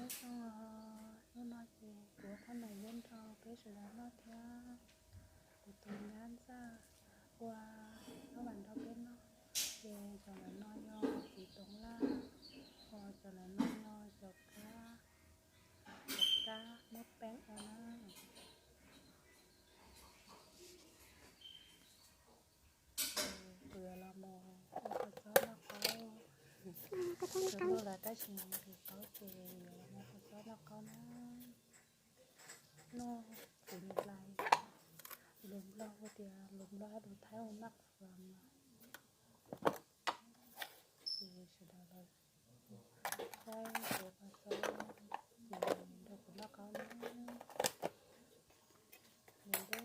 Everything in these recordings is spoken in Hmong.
Hnub no ces kuv ua qhob noom nyob nrog peb sawv daws noj thiab kuv tus nyab ntxawg ua zaub vam nrog peb noj. Ces cov ntawm no yog txiv toov laj, ho cov ntawm no yog cov kab, cov kab muab peeb ua na. Kuv yuav los mus ua kua txob noj qaub. Tsis muaj lawm tab sis nqhis qaub ces yuav los mus ua kua txob noj qaub na. Noj kuv nplai, lus Nplog hu tias, lus Nplog hab lus Thaib hu maj fwam no. Ces sawv daws los saib kuv ua kua txob ces nrog kuv noj qaub na. Ntev ntev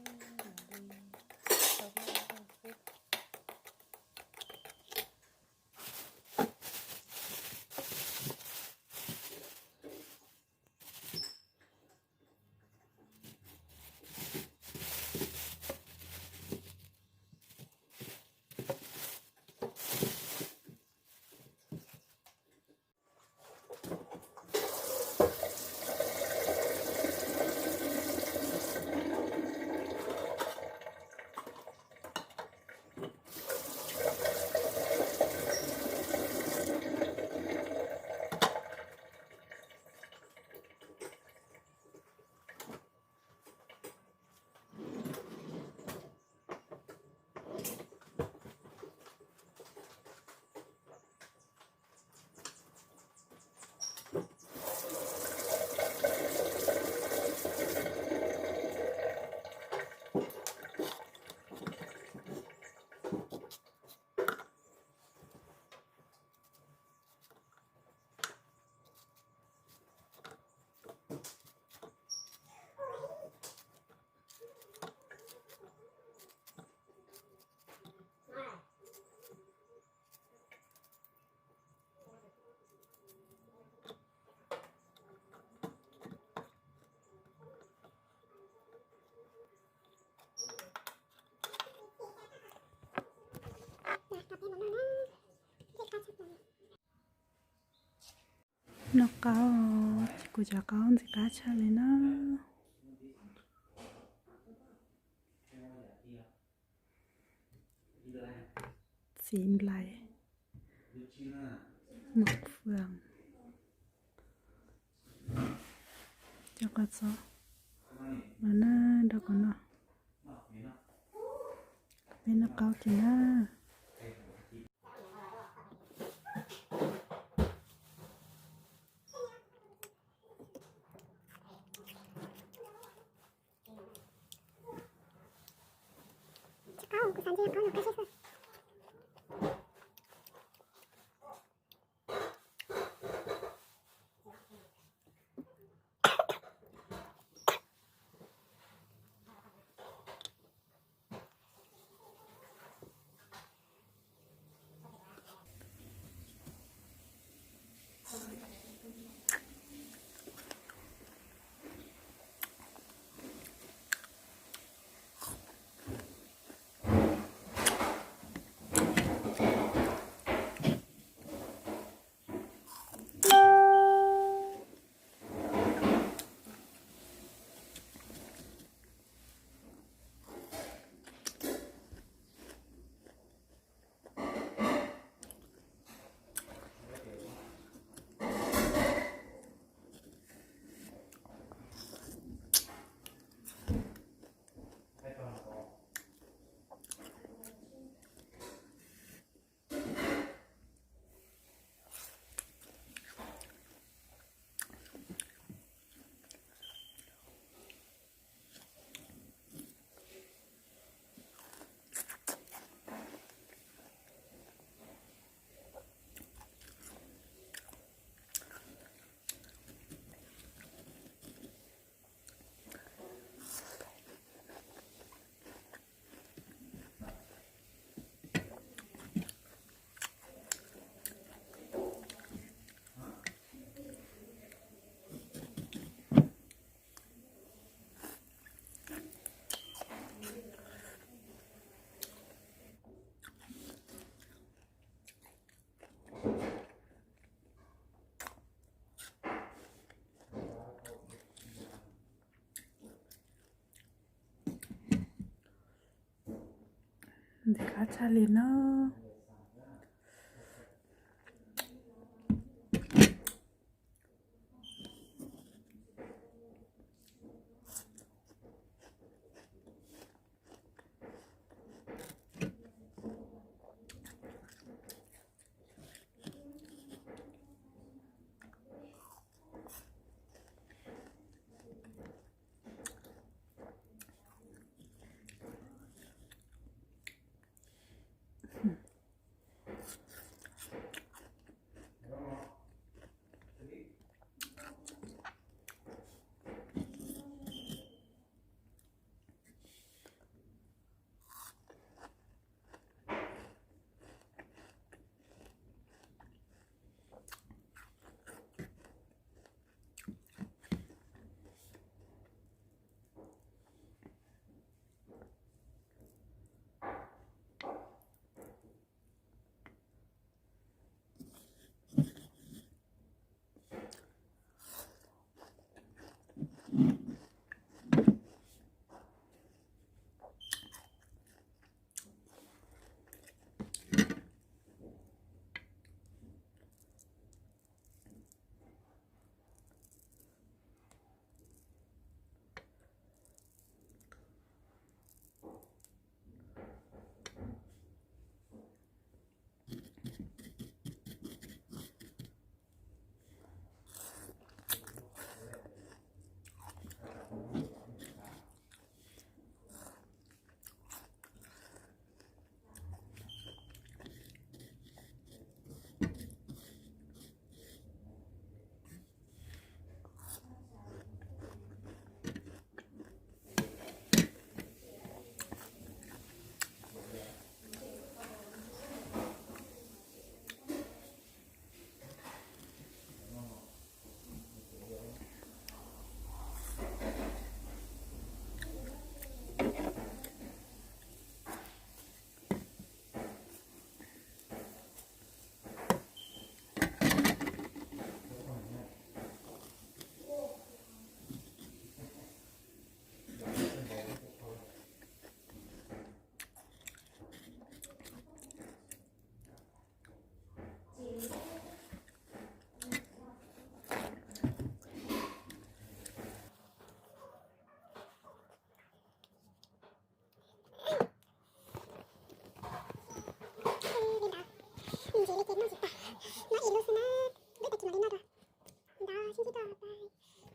mam li tau noj ib zaug xwb. Noj qaub, kuv cov qaub ntxim qab tshaj li na. Txiv nplai, maj fwam, cov kua txob los na, nrog kuv noj, peb noj qaub kiag na. Ntxim qab tshaj li no. Li ntawd, ntxiv li ces noj tsis tag, noj ib lub xwb na, lub tag kis mam li noj dua. Ntawd sib ntsib dua, bye.